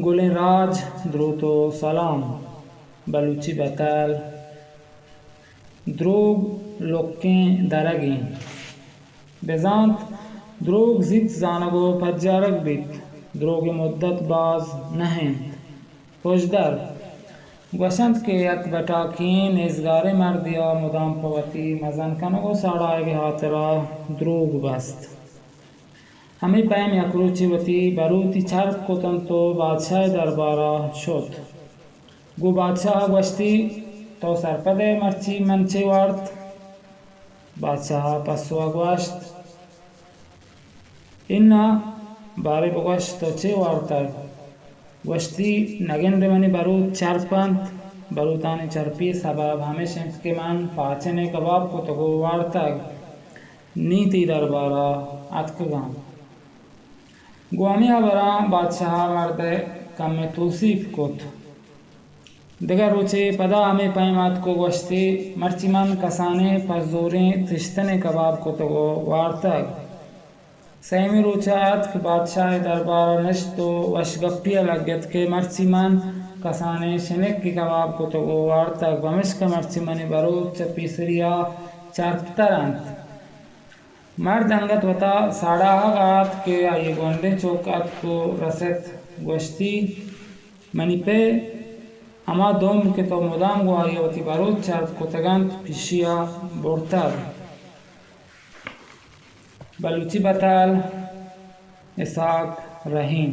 گلیں راج، دروت و سلام۔ بلوچی بتل۔ دروگ لکیں درگیں۔ بزانت، دروگ زیت زانگ و پجارگ بیت۔ دروگ ء مدت باز نہ انت۔ پژدر۔ گوشنت کہ یک بٹاکیں نیزگاریں مردے ء مدام پہ وتی مزن کنگ و ساڑایگ ء ہاترا دروگ بست۔ ہمے پیم یک روچے وتی بروتی چرپ کت انت و بادشاہ ء دربار ء شت۔ گوں بادشاہ ء گوشتی، تو سرپد ئے مرچی من چے وارت؟ بادشاہ ء پسو ء گوشت، اناں، باریں بگوش تو چے وارتگ؟ گوشتی، نگندے منی بروت چرپ انت۔ بروتانی چرپی ء سبب ہمیش انت کہ من پاچن ء کباب کتگ و وارتگ، نی تئی دربار ء اتکگاں۔ گوں ہمے ہبراں بادشاہ ء مرد ء کمے توسیپ کت۔ دگہ روچے پدا ہمے پیم آتک و گوشتی، مرچی من کسانیں پہ زوریں تشتنے کباب کتگ و وارتگ۔ سیمی روچ ء اتک، بادشاہ ء دربار ء نشت و وشگپی ء لگت کہ مرچی من کسانیں شنکے کباب کتگ و وارتگ، پمشکہ مرچی منی بروت چہ پیسری ء چرپتر انت۔ مرد انگت وتا ساڑاہگ ء ات کہ آئی ء گونڈیں چک اتک و رست، گوشتی، منی پہ، ہما دمب کہ تو مدام گوں آئی ء وتی بروت چرپ کتگ انت، پیشی ء برتگ۔ بلوچی بتل، اسحاق رحیم۔